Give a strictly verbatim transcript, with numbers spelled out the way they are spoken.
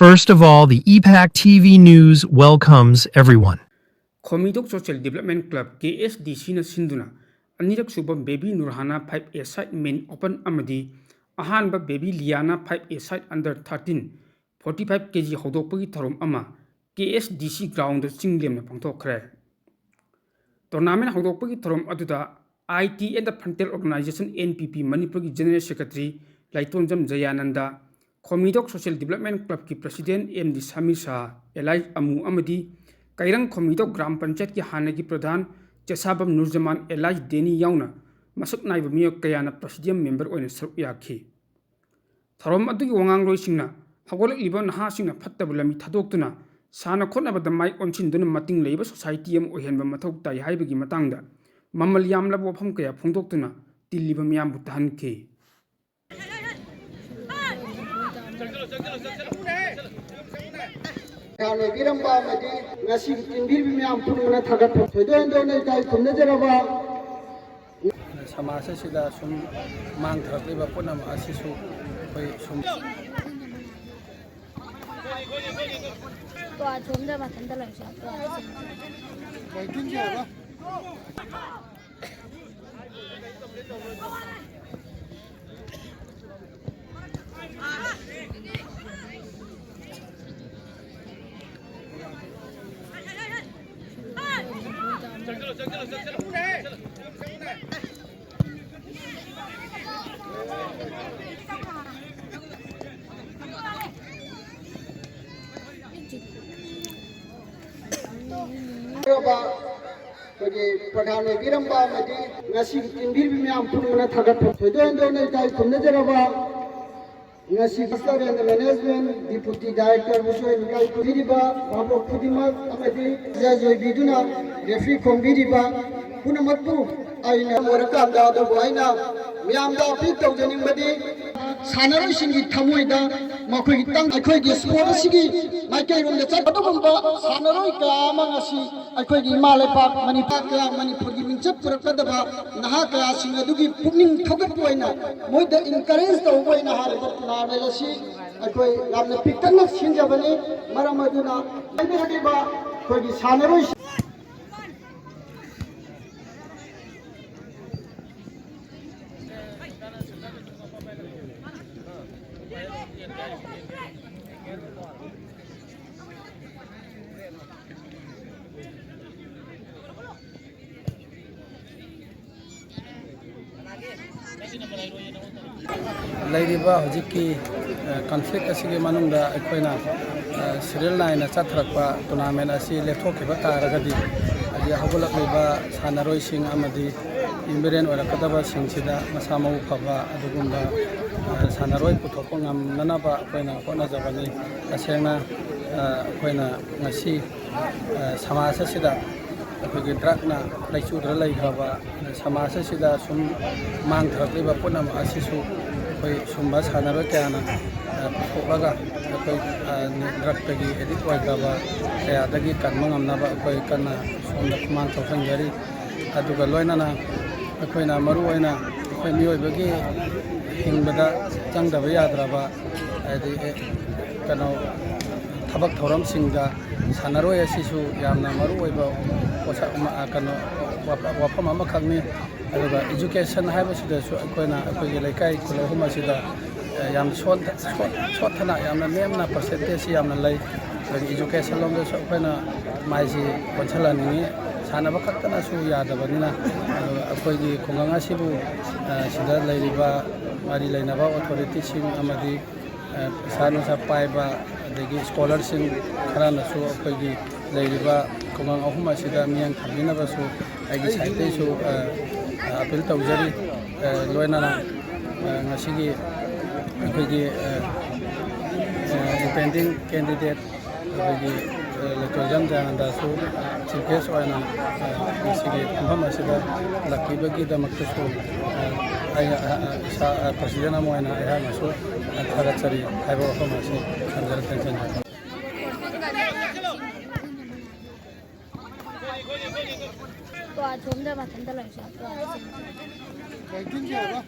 First of all, the E PAC T V News welcomes everyone. ꯈꯣꯃꯤꯗꯣꯛ social development club, K S D ꯁꯤꯅ ꯁꯤꯟꯗꯨꯅ ꯑꯅꯤꯔꯛ ꯁꯨꯕ ꯕꯦꯕꯤ ꯅꯨꯔꯍꯥꯅꯥ five a side men open ꯑꯃꯗꯤ ꯑꯍꯥꯟꯕ ꯕꯦꯕꯤ ꯂꯤꯌꯥꯅꯥ five a side under thirteen forty five K G ꯍꯧꯗꯣꯛꯄꯒꯤ ꯊꯧꯔꯝ ꯑꯃ ꯀꯦ ꯑꯦꯁ ꯗꯤ ꯁꯤ ꯒ꯭ꯔꯥꯎꯟꯗ ꯆꯤꯡ ꯂꯦꯝꯅ ꯄꯥꯡꯊꯣꯛꯈ꯭ꯔꯦ꯫ ꯇꯣꯔꯅꯥꯃꯦꯟ ꯍꯧꯗꯣꯛꯄꯒꯤ ꯊꯧꯔꯝ ꯑꯗꯨꯗ I T and frontier organization, N P P, ꯃꯅꯤꯄꯨꯔꯒꯤ ꯖꯦꯅꯔꯦꯜ ꯁꯦꯀ꯭ꯔꯦꯇꯔꯤ ꯂꯥꯏꯇꯣꯟꯖꯝ ꯖꯌꯥꯅꯟꯗ, ꯈꯣꯃꯤꯗꯣꯛ ꯁꯣꯁꯤꯌꯦꯜ ꯗꯤꯕꯂꯞꯃꯦꯟ ꯀ꯭ꯂꯕꯀꯤ president M D Samir Shah, ꯑꯦꯂꯥꯏ ꯑꯃꯨ ꯑꯃꯗꯤ ꯀꯩꯔꯪ ꯈꯣꯃꯤꯗꯣꯛ ꯒ꯭ꯔꯥꯝ ꯄꯟꯆꯥꯌꯠꯀꯤ ꯍꯥꯟꯅꯒꯤ ꯄ꯭ꯔꯙꯥꯟ ꯆꯦꯁꯥꯕꯝ ꯅꯨꯔꯖꯃꯥꯟ, ꯑꯦꯂꯥꯏ ꯗꯦꯅꯤ ꯌꯥꯎꯅ ꯃꯁꯛ ꯅꯥꯏꯕ ꯃꯤꯑꯣꯏ ꯀꯌꯥꯅ ꯄ꯭ꯔꯁꯤꯗꯤꯌꯝ ꯃꯦꯝꯕꯔ ꯑꯣꯏꯅ ꯁꯔꯨꯛ ꯌꯥꯈꯤ꯫ ꯊꯧꯔꯝ ꯑꯗꯨꯒꯤ ꯋꯥꯉꯥꯡꯂꯣꯏꯁꯤꯡꯅ ꯍꯧꯒꯠꯂꯛꯂꯤꯕ ꯅꯍꯥꯁꯤꯡꯅ ꯐꯠꯇꯕ ꯂꯝꯕꯤ ꯊꯥꯗꯣꯛꯇꯨꯅ ꯁꯥꯟꯅ ꯈꯣꯠꯅꯕꯗ ꯃꯥꯏ ꯑꯣꯟꯁꯤꯟꯗꯨꯅ ꯃꯇꯤꯡ ꯂꯩꯕ ꯁꯣꯁꯥꯏꯇꯤ ꯑꯃ ꯑꯣꯏꯍꯟꯕ ꯃꯊꯧ ꯇꯥꯏ ꯍꯥꯏꯕꯒꯤ ꯃꯇꯥꯡꯗ ꯃꯃꯜ ꯌꯥꯝꯂꯕ ꯋꯥꯐꯝ ꯀꯌꯥ ꯐꯣꯡꯗꯣꯛꯇꯨꯅ ꯇꯤꯜꯂꯤꯕ ꯃꯤꯌꯥꯝꯕꯨ ꯇꯥꯍꯟꯈꯤ꯫ ꯊꯧꯔꯥꯡ ꯂꯩꯕꯤꯔꯝꯕ ꯑꯃꯗꯤ ꯉꯁꯤꯒꯤ ꯇꯤꯟꯕꯤꯔꯤꯕ ꯃꯌꯥꯝ ꯄꯨꯝꯅꯃꯛꯅ ꯊꯥꯒꯠꯄ ꯊꯣꯏꯗꯣꯛ ꯍꯦꯟꯗꯣꯛꯅ ꯏꯀꯥꯏ ꯈꯨꯝꯅꯖꯔꯕ꯫ ꯁꯃꯥꯖ ꯑꯁꯤꯗ ꯁꯨꯝ ꯃꯥꯡꯊꯔꯛꯂꯤꯕ ꯄꯨꯝꯅꯃꯛ ꯑꯁꯤꯁꯨ ꯑꯩꯈꯣꯏ ꯁꯨꯝ ꯇꯣ ꯑꯁꯣꯝꯗ ꯃꯊꯟꯇ ꯂꯩꯁꯦ꯫ ꯑꯩꯈꯣꯏꯒꯤ ꯄ꯭ꯔꯙꯥꯟ ꯑꯣꯏꯕꯤꯔꯝꯕ ꯑꯃꯗꯤ ꯉꯁꯤꯒꯤ ꯇꯤꯟꯕꯤꯔꯤꯕ ꯃꯌꯥꯝ ꯄꯨꯝꯅꯃꯛꯅ ꯊꯥꯒꯠꯄ ꯊꯣꯏꯗꯣꯛ ꯍꯦꯟꯗꯣꯛꯅ ꯏꯀꯥꯏ ꯈꯨꯝꯅꯖꯔꯕ꯫ ꯉꯁꯤ Master and Management Deputy Director ꯕꯨꯁꯨ ꯑꯩꯅ ꯏꯀꯥꯏ ꯈꯨꯝꯕꯤꯔꯤꯕ ꯚꯥꯕꯣꯛ ꯈꯨꯗꯤꯡꯃꯛ ꯑꯃꯗꯤ ꯖꯖ ꯑꯣꯏꯕꯤꯗꯨꯅ ꯔꯦꯐ꯭ꯔꯤ ꯈꯣꯡꯕꯤꯔꯤꯕ ꯄꯨꯝꯅꯃꯛꯄꯨ ꯑꯩꯅ ꯑꯣꯏꯔꯀꯥꯟꯗ ꯑꯗꯨꯕꯨ ꯑꯩꯅ ꯃꯌꯥꯝꯗ ꯑꯄꯤꯜ ꯇꯧꯖꯅꯤꯡꯕꯗꯤ ꯁꯥꯟꯅꯔꯣꯏꯁꯤꯡꯒꯤ ꯊꯃꯣꯏꯗ ꯃꯈꯣꯏꯒꯤ ꯇꯪ ꯑꯩꯈꯣꯏꯒꯤ ꯁ꯭ꯄꯣꯔꯠ ꯑꯁꯤꯒꯤ ꯃꯥꯏꯀꯩꯔꯣꯝꯗ ꯆꯠꯄ ꯑꯗꯨꯒꯨꯝꯕ ꯁꯥꯟꯅꯔꯣꯏ ꯀꯌꯥ ꯑꯃ ꯉꯁꯤ ꯑꯩꯈꯣꯏꯒꯤ ꯏꯃꯥ ꯂꯩꯄꯥꯛ ꯃꯅꯤꯄꯨꯔ ꯀꯌꯥ ꯃꯅꯤꯄꯨꯔꯒꯤ ꯃꯤꯡꯆꯠ ꯄꯨꯔꯛꯀꯗꯕ ꯅꯍꯥ ꯀꯌꯥꯁꯤꯡ ꯑꯗꯨꯒꯤ ꯄꯨꯛꯅꯤꯡ ꯊꯧꯒꯠꯄ ꯑꯣꯏꯅ ꯃꯣꯏꯗ ꯏꯟꯀꯔꯦꯖ ꯇꯧꯕ ꯑꯣꯏꯅ ꯍꯥꯏꯔꯤꯕ ꯇꯣꯔꯅꯥꯃꯦꯟ ꯑꯁꯤ ꯑꯩꯈꯣꯏ ꯌꯥꯝꯅ ꯄꯤꯛꯇꯛꯅ ꯁꯤꯟꯖꯕꯅꯤ꯫ ꯃꯔꯝ ꯑꯗꯨꯅ ꯂꯩꯕꯤꯔꯛꯂꯤꯕ ꯑꯩꯈꯣꯏꯒꯤ ꯁꯥꯟꯅꯔꯣꯏꯁꯤꯡ ꯂꯩꯔꯤꯕ ꯍꯧꯖꯤꯛꯀꯤ ꯀꯟꯐ꯭ꯂꯤꯛ ꯑꯁꯤꯒꯤ ꯃꯅꯨꯡꯗ ꯑꯩꯈꯣꯏꯅ ꯁꯤꯔꯤꯌꯦꯜ ꯅꯥꯏꯅ ꯆꯠꯊꯔꯛꯄ ꯇꯣꯔꯅꯥꯃꯦꯟ ꯑꯁꯤ ꯂꯦꯞꯊꯣꯛꯈꯤꯕ ꯇꯥꯔꯒꯗꯤ, ꯍꯧꯖꯤꯛ ꯍꯧꯒꯠꯂꯛꯂꯤꯕ ꯁꯥꯟꯅꯔꯣꯏꯁꯤꯡ ꯑꯃꯗꯤ ꯌꯨꯝꯕꯤꯔꯦꯟ ꯑꯣꯏꯔꯛꯀꯗꯕꯁꯤꯡꯁꯤꯗ ꯃꯁꯥ ꯃꯎ ꯐꯕ ꯑꯗꯨꯒꯨꯝꯕ ꯁꯥꯟꯅꯔꯣꯏ ꯄꯨꯊꯣꯛꯄ ꯉꯝꯅꯅꯕ ꯑꯩꯈꯣꯏꯅ ꯍꯣꯠꯅꯖꯕꯅꯤ꯫ ꯇꯁꯦꯡꯅ ꯑꯩꯈꯣꯏꯅ ꯉꯁꯤ ꯁꯃꯥꯖ ꯑꯁꯤꯗ ꯑꯩꯈꯣꯏꯒꯤ ꯗ꯭ꯔꯒꯅ ꯂꯩꯆꯨꯗ꯭ꯔ ꯂꯩꯈ꯭ꯔꯕ ꯁꯃꯥꯖ ꯑꯁꯤꯗ ꯁꯨꯝ ꯃꯥꯡꯊꯔꯛꯂꯤꯕ ꯄꯨꯝꯅꯃꯛ ꯑꯁꯤꯁꯨ ꯑꯩꯈꯣꯏ ꯁꯨꯝꯕ ꯁꯥꯟꯅꯔꯣꯏ ꯀꯌꯥꯅ ꯄꯨꯊꯣꯛꯂꯒ ꯑꯩꯈꯣꯏ ꯗ꯭ꯔꯒꯇꯒꯤ ꯑꯦꯗꯤꯛ ꯑꯣꯏꯈ꯭ꯔꯕ ꯀꯌꯥꯗꯒꯤ ꯀꯟꯕ ꯉꯝꯅꯕ ꯑꯩꯈꯣꯏ ꯀꯟꯅ ꯁꯣꯝꯗ ꯈꯨꯃꯥꯡ ꯊꯣꯛꯍꯟꯖꯔꯤ꯫ ꯑꯗꯨꯒ ꯂꯣꯏꯅꯅ ꯑꯩꯈꯣꯏꯅ ꯃꯔꯨ ꯑꯣꯏꯅ ꯑꯩꯈꯣꯏ ꯃꯤꯑꯣꯏꯕꯒꯤ ꯍꯤꯡꯕꯗ ꯆꯪꯗꯕ ꯌꯥꯗ꯭ꯔꯕ, ꯍꯥꯏꯗꯤ, ꯑꯦ, ꯀꯩꯅꯣ, ꯊꯕꯛ ꯊꯧꯔꯝꯁꯤꯡꯗ ꯁꯥꯟꯅꯔꯣꯏ ꯑꯁꯤꯁꯨ ꯌꯥꯝꯅ ꯃꯔꯨ ꯑꯣꯏꯕ ꯄꯣꯠꯁꯛ ꯑꯃ, ꯑ, ꯀꯩꯅꯣ, ꯋꯥꯐ-, ꯋꯥꯐꯝ ꯑꯃꯈꯛꯅꯤ꯫ ꯑꯗꯨꯒ ꯏꯖꯨꯀꯦꯁꯟ ꯍꯥꯏꯕꯁꯤꯗꯁꯨ ꯑꯩꯈꯣꯏꯅ ꯑꯩꯈꯣꯏꯒꯤ ꯂꯩꯀꯥꯏ ꯈꯨꯜ ꯑꯍꯨꯝ ꯑꯁꯤꯗ, ꯑ, ꯌꯥꯝ ꯁꯣꯟ-, ꯁꯣꯟ-, ꯁꯣꯠꯊꯅ, ꯌꯥꯝꯅ ꯅꯦꯝꯅ ꯄꯥꯔꯁꯦꯟꯇꯦꯖꯁꯤ ꯌꯥꯝꯅ ꯂꯩ꯫ ꯑꯗꯒꯤ ꯏꯖꯨꯀꯦꯁꯟ ꯂꯣꯝꯗꯁꯨ ꯑꯩꯈꯣꯏꯅ ꯃꯥꯏꯁꯤ ꯑꯣꯟꯁꯤꯜꯍꯟꯅꯤꯡꯉꯤ꯫ ꯁꯥꯟꯅꯕ ꯈꯛꯇꯅꯁꯨ ꯌꯥꯗꯕꯅꯤꯅ, ꯑꯗꯨꯒ ꯑꯩꯈꯣꯏꯒꯤ ꯈꯨꯡꯒꯪ ꯑꯁꯤꯕꯨ, ꯑ, ꯁꯤꯗ ꯂꯩꯔꯤꯕ ꯃꯔꯤ ꯂꯩꯅꯕ ꯑꯣꯊꯣꯔꯤꯇꯤꯁꯤꯡ ꯑꯃꯗꯤ, ꯑ, ꯄꯩꯁꯥ ꯅꯨꯡꯁꯥ ꯄꯥꯏꯕ, ꯑꯗꯒꯤ ꯁ꯭ꯀꯣꯂꯔꯁꯤꯡ ꯈꯔꯅꯁꯨ ꯑꯩꯈꯣꯏꯒꯤ ꯂꯩꯔꯤꯕ ꯈꯨꯡꯒꯪ ꯑꯍꯨꯝ ꯑꯁꯤꯗ ꯃꯤꯠꯌꯦꯡ ꯊꯝꯕꯤꯅꯕꯁꯨ ꯑꯩꯒꯤ ꯁꯥꯏꯠꯇꯩꯁꯨ, ꯑ, ꯑ, ꯑꯄꯤꯜ ꯇꯧꯖꯔꯤ꯫ ꯑ, ꯂꯣꯏꯅꯅ, ꯑ, ꯉꯁꯤꯒꯤ ꯑꯩꯈꯣꯏꯒꯤ, ꯑ, ꯑ, ꯗꯤꯄꯦꯟꯗꯤꯡ ꯀꯦꯟꯗꯤꯗꯦꯠ ꯑꯩꯈꯣꯏꯒꯤ, ꯑ, ꯂꯩꯇꯣꯟꯖꯝ ꯗꯌꯥꯅꯟꯗꯁꯨ ꯆꯤꯐ ꯒꯦꯁ ꯑꯣꯏꯅ, ꯑ, ꯉꯁꯤꯒꯤ ꯐꯝꯐꯝ ꯑꯁꯤꯗ ꯂꯥꯛꯄꯤꯕꯒꯤꯗꯃꯛꯇꯁꯨ, ꯑ, ꯑꯩ, ꯑ, ꯑ, ꯏꯁꯥ, ꯑ, ꯄ꯭ꯔꯁꯤꯗꯦꯟ ꯑꯃ ꯑꯣꯏꯅ ꯑꯩꯍꯥꯛꯅꯁꯨ, ꯑ, ꯊꯥꯒꯠꯆꯔꯤ ꯍꯥꯏꯕ ꯋꯥꯐꯝ ꯑꯁꯤ ꯊꯝꯖꯔꯦ꯫ ꯊꯦꯡꯖꯅꯤ꯫ ꯀ꯭ꯋꯥ ꯊꯣꯝꯗ ꯃꯊꯟꯇ ꯂꯩꯁꯨ ꯀ꯭ꯋꯥ ꯊꯣꯝꯗ꯫ ꯀꯩꯒꯤꯅꯣ ꯍꯥꯏꯕ?